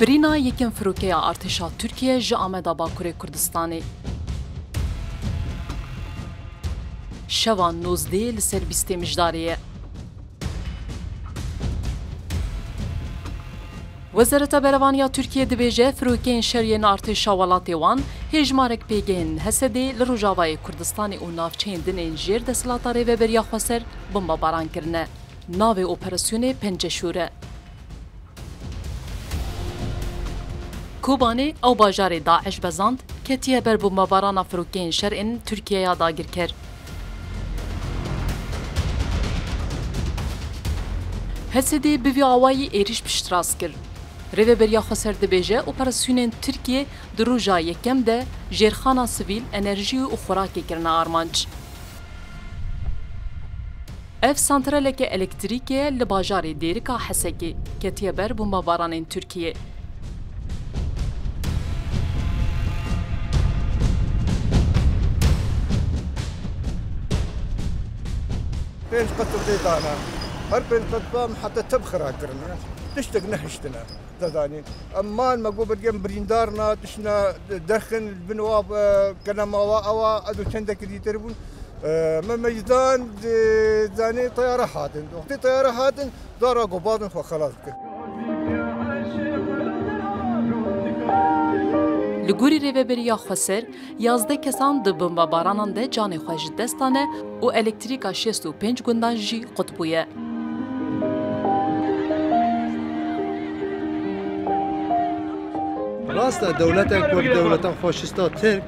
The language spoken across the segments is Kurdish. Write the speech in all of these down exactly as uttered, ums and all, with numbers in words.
Birîna yekem firokeya artêşa Tirkiye ji Ameda Bakurê Kurdistanê. Şeva nozdeh li ser bîstê Mijdarê ye. Wezareta Berevaniya Tirkiye dibêje, firokeyên şer yên artêşa welatê wan hêjmarek pêgehên Hesedê li rojavayê Kurdistanê û navçeyên din ên jêr desthilata Rêveberiya Xweser bombebaran kirine. Navê operasyonê Penceşûr e. Kobanê, ew bajarê DAIŞ bezand, ketiye ber bombebarana firokeyên şer ên Tirkiyeya dagirker. Hesedê bi vî awayî êrîş piştrast kir. Rêveberiya Xweser dibêje, operasyonên Tirkiye di roja yekem de jêrxana sivîl, enerjî û xorakê kirine armanc. Ev santraleke elektrîkê ye li bajarê Dêrika Hesekê, ketiye ber bombebaranên Tirkiyê. Pênc qetil dê dana. Her pênc qetil heta tev xira kirine. Tiştek nehiştine. Dezanî. Em man me got, bergem birîndar ne, tişt ne, derxin li bin wa, e, kene mala ewa, ez û çendekî dîtir bûn. E, me meydan, e, zanî teyare hatin. Wextê teyare hatin, zara got, bazin xwe xelas bikin. Li gorî Rêveberiya Xweser, yazdeh kesan di bombebaranan de canê xwe ji dest dane û elektrîka şêst û pênc gundan jî qut bûye. Rast e, dewletek wek dewleta faşîsta Tirk,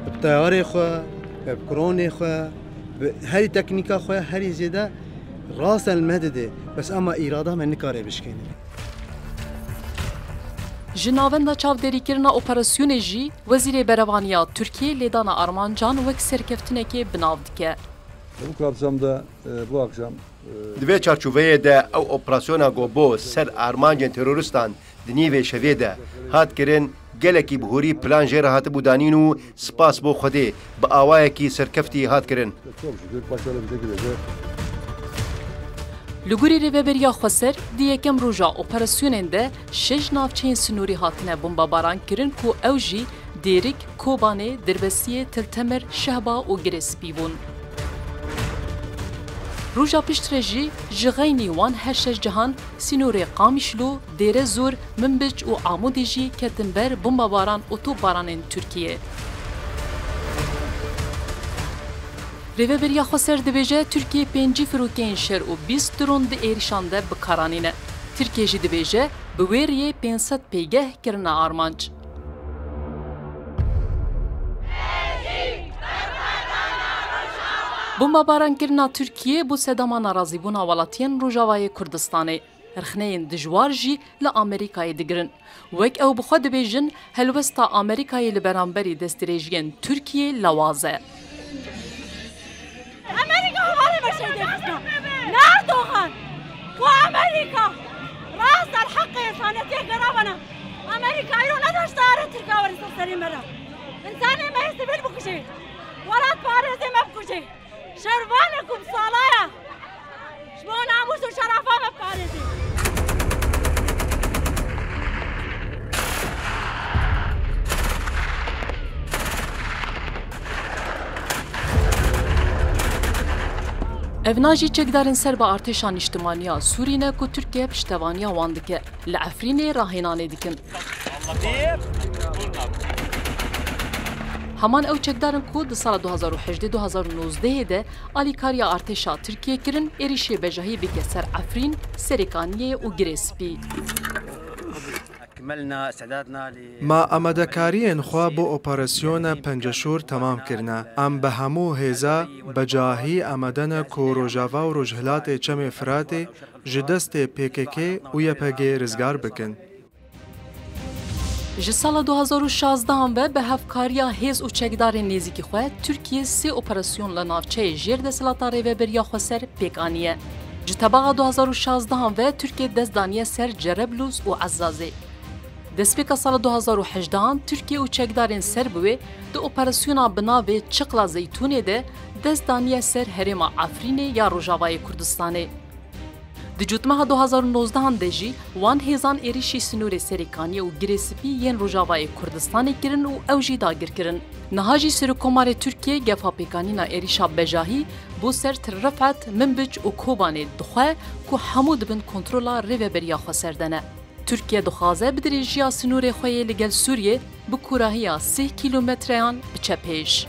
bi teyarê xwe, bi kronê xwe, bi herî teknîka xwe, herî zêde rast e li me dide. Bes ema îrada me nikare bişkêne. Ji navenda çavdêrîkirina operasyonê jî Wezîrê Berevaniya Tirkiyê lêdana armancan wek serkeftinekê bi nav dike. Bu kapsamda, e, bu akşam, e, Di vê çarçoveyê de ew operasyona ku bo ser armancên terorîstan di nîvê şevê de hat kirin, gelekî bi hûrî plan jê re hatibû danîn û spas bo Xwedê bi awayekî serkeftî hat kirin. Çok şükür başarılı bir şekilde de Li gorî Rêveberiya Xweser, di yekem roja operasyonên de şeş navçeyên sînorî hatine bombebaran kirin ku ew jî Dêrik, Kobanê, Dirbesiyê, Til Temir, Şehba û Girê Spî bûn. Roja piştre jî ji xeynî wan her şeş cihan sînorê Qamişlo, Dêrezor, Minbic û Amûdê jî ketin ber bombebaran û topbaranên Tirkiyê. Rêveberiya Xweser dibêje, Tirkiye pêncî firokeyên şer û bîst dron di êrişan de bi kar anîne. Tirkiye jî dibêje, bi wê riyê pênc sed pêgeh kirine armanc. Bombebarankirina Tirkiye bû sedema narazîbûna welatiyên Rojavayê Kurdistanê. Rexneyên dijwar jî li Amerîkayê digirin. Wek ew bi xwe dibêjin, helwesta Amerîkayê li beramberî destdirêjiyên Tirkiyê lewaz e. Amerîka hevalê me şeydê xistin. Ne Erdogan. Ku Amerîka rast derheqê insanetiyê gerabana. Amerîka îro nedaşt dayara Tirka werî ser serê me re. Însanê me yê sivîl bikujê. Welat parêzê me bikujê. Şervanek û bi salaya ji bo namûs û şerefa me biparêzin. Evna jî çekdarên ser bi artêşa nîştimaniya Sûrî ne ku Tirkiye piştevaniya wan dike. Li Efrînê rahênanê dikin. Heman ew çekdarin ku di sala du hazar û hejdeh du hazar û nozdehê de alîkariya artêşa Tirkiyê kirin, êrîşê bejahî bike ser Efrîn, Serêkaniyê û Girê Spî. Ma amadekariyên xwe bo operasyona Penceşûr temam kirine. Em bi hemû hêza becahî amade ne ku Rojava û Rojhilatê Çemê Firatê ji destê P K K û Y P G rizgar bikin. Ji sala du hazar û şazdehan ve bi hevkariya hêz û çekdarên nêzîkî xwe, Tirkiye sê operasyon li navçeyê jêr desthilata Rêveberiya Xweser pêk aniye. Ji tebaxa du hazar û şazdehan ve Tirkiye dest daniye ser Cereblûs û Ezazê. Destpêka sala du hazar û hejdehan, Tirkiye û çekdarên ser bi wê di operasyona bi navê Çiqla Zeytûnê de dest daniye ser herêma Efrînê ya Rojavayê Kurdistanê. Di cotmeha du hazar û nozdehan de jî wan hêzan êrîşî sînorê Serêkaniyê û Girê Spî yên Rojavayê Kurdistanê kirin û ew jî dagir kirin. Niha jî Serokkomarê Tirkiyê gefa pêkanîna êrîşa bejahî bo ser Til Rifet, Minbic û Kobanê dixwe ku hemû di bin kontrola Rêveberiya Xweser de ne. Tirkiye dixwaze bi dirêjiya sînorê xwe yê li gel Sûriyê bi kûrahiya sê kîlometreyan biçe pêş.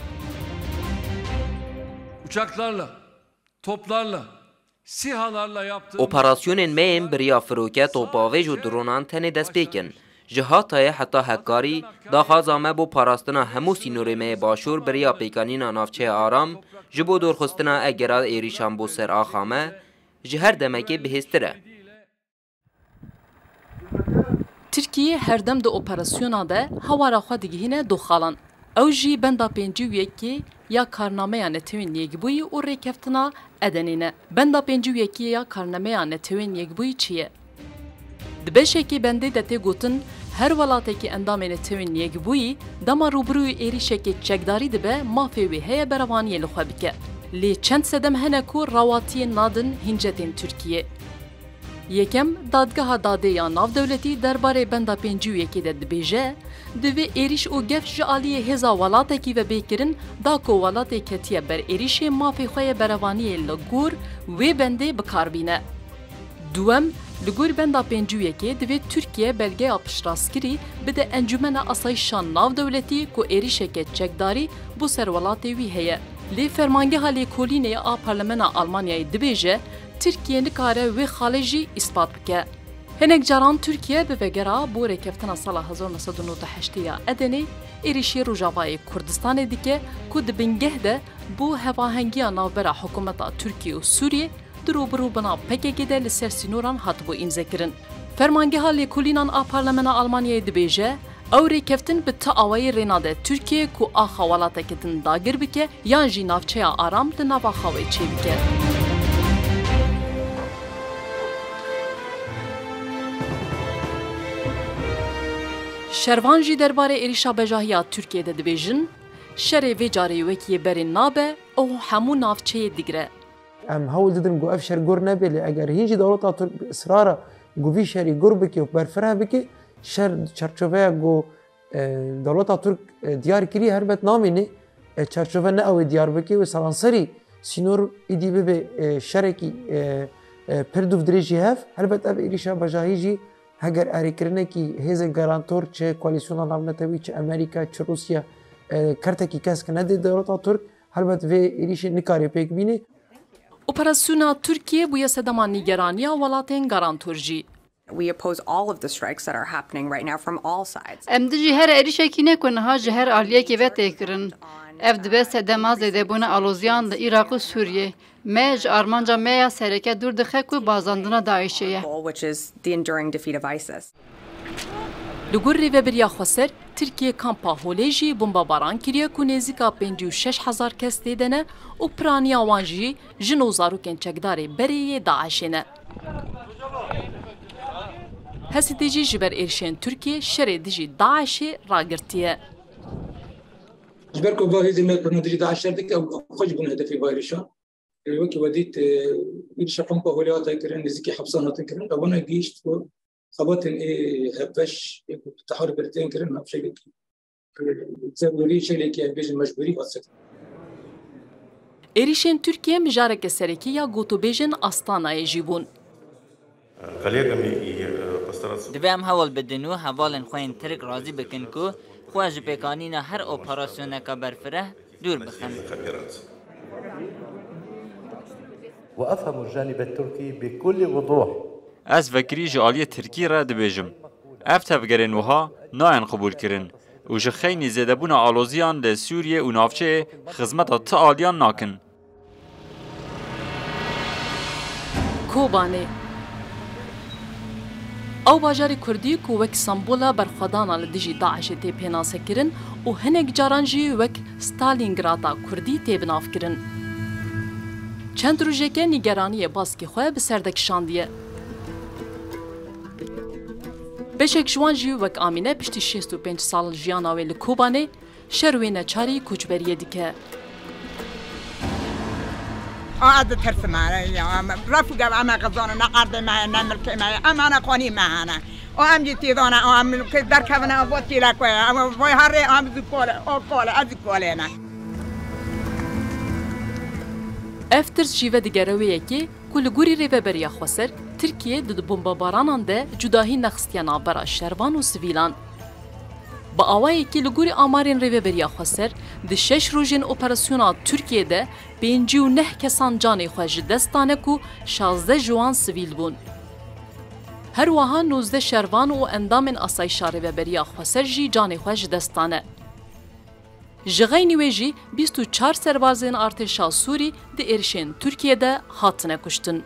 Uçaklarla, toplarla, SİHA'larla yaptığı Operasyonên me yên bi riya firoke, topavêj û dronan tenê destpêk in. Ji Hatayê heta Hekkarî, daxwaza me bo parastina hemû sînorê me yê başûr bi riya pêkanîna navçeya aram, ji bo dorxistina egera êrîşan bo ser axa me, ji her demekê bihêztir e. Tirkiye her dem di operasyona de hawara xwe digihîne du xalan. Ew jî benda pêncî û yekê ya Karnameya Netewên Yekbûyî û Rêkeftina Edenê ne. Benda pêncî û yekê ya Karnameya Netewên Yekbûyî çi ye? Di beşekê bendê de tê gotin, her welatekî endamê Netewên Yekbûyî dema rûbirûyî êrîşekê çekdarî dibe, mafê wê heye berevaniyê li xwe bike. Lê çend sedem hene ku rawatiyên nadin hîncetên Tirkiyê. Yekem, Dadgeha Dadê ya Navdewletî derbarê benda pêncî û yekê de dibêje, divê êrîş û gef ji aliyê hêza welatekî ve bê kirin, da ku welatê ketiye ber êrîşê mafê xwe yê berevaniyê li gor wê bendê bi kar bîne. Duwem, li gor benda pêncî û yekê divê Tirkiye belgeya piştrastkirî bide Encûmena Asayîşa Navdewletî ku êrîşeke çekdarî bo ser welatê wî heye. Lê Fermangeha Lêkolînê a Parlemena Almanyayê dibêje, Tirkiye nikare wê xalê jî îspat bike. Hinek caran Tirkiye bi vegera bo rêkeftina sala hezar neh sed û nod û heştê ya Edenê êrîşî Rojavayê Kurdistanê dike ku di bingeh de bo hevahengiya navbera hikûmeta Tirkiye û Sûriyê di rûbirûbûna P K K de li ser sînoran hatibû îmzekirin. Fermangeha Lêkolînan a Parlemena Almanyayê dibêje, ew rêkeftin bi ti awayî rê nade Tirkiye ku axa welateke din dagir bike yan jî navçeya aram li nava xwe wê çêbike. Şervan jî derbarê êrîşa bejahiya Tirkiyê de dibêjin, şerê vê carê wekî yê berê nabe û hemû navçeyê digire. Em hewl didin ku ev şer gur nebe, lê eger hîn jî dewleta Tirk bi israra ku vî şerî gur bike û berfireh bike, şer di çerçoveya ku e, dewleta Tirk e, diyar kiriye, helbet namîne e, çerçove ne ew ê diyar bike û seranserî sînor îdî bibe e, şerekî e, e, pir dûvdirêj ji hev. Helbet ev êrîşa bejahî jî heger erêkirinekî hêzên garantor, çi koalîsyona navnetewî, çi Amerîka, çi Rûsya, e, kertekî kesk nede dewleta Tirk, helbet vê êrîşê nikare pêk bîne. Operasyona Tirkiyê bûye sedema nîgeraniya welatên garantor jî. We oppose all of the strikes that are happening right now from all sides. Em dijî her êrîşekî ne ku niha ji her aliyekê ve tê kirin. Ev dibe sedema zêdebûna aloziyan li Iraq û Sûriyê. Me ji armanca me ya sereke dûr dixe ku bazandina DAIŞê ye. Goal, which is the enduring defeat of ISIS. Li gor Rêveberiya Xweser, Tirkiye kampa Holê jî bombebaran kiriye ku nêzîka pêncî û şeş hezar kes tê de ne û piraniya wan jî jin û zarokên çekdarê berê yê DAIŞê ne. H S T jî ji ber êrişên Tirkiye şerê dijî DAIŞê ragirtiye. Ji ber ku va hêzên me ku dijî DAIŞ şer dike, ew xwe jî bûn hedefê va êrişa. Wekî we dît, êrişa kampa Holê hate kirin, nêzîkî hepsan hatin kirin. Ewana gihîşt ku xebatên ê hevbeş ê ku bi teharî berê tên kirin, nav şeklekî zerûrî, şeklekî em bêjin mecbûrî hat sekinandin. Êrîşên Tirkiye mijareke serekî ya gotûbêjên Astanayê jî bûn. Коллегами и э, постараться Divê em hewl bidin û hevalên xwe yên Tirk razî bikin ku xwe ji pêkanîna her operasyoneke berfireh dûr bixin. وأفهم الجانب التركي بكل وضوح. Ez vekirî ji aliyê Tirkî re dibêjim, ev tevgerên wiha nayên qebûlkirin û ji xeynî zêdebûna aloziyan li Sûriyê û navçeyê xizmeta ti aliyan nakin. Kobanê. Ew bajarê Kurdî ku wek sembola berxwedana li dijî DAIŞê tê pênasekirin û hinek caran jî wek Stalingrada Kurdî tê binavkirin. Çend rojeke nîgeraniyê baskê xwe bi ser de kişandiye. Beşek ji wan jî wek Amîne piştî şêst û pênc sal jiyana wê li Kobanê, şer wê neçarî koçberiyê dike. A ez ditirsim, ya, em, ref û gev, em e xizan, ne erdê me ye, ne milkê me ye, em hene xanî me hene. O em jî tîdane, o em milkê derkevine, o bo tîle koye, em bo herê, em zî kole, o kole, ez zî kolê ne. Ev tirs jî vedigere wê yekê ku li gorî Rêveberiya Xweser, Tirkiye di bombabaranan de cudahî nexistiye navbera şervan û sivîlan. Bi awayekî li gorî amarên Rêveberiya Xweser, di şeş rojên operasyona Tirkiye de pêncî û neh kesan canê xwe ji dest dane ku şazdeh ji wan sivîl bûn. Her wiha nozdeh şervan û endamên asayîşa Rêveberiya Xweser jî canê xwe ji dest dane. Ji xeynî wê jî bîst û çar serbazên artêşa Sûrî di êrişên Tirkiye de hatine kuştin.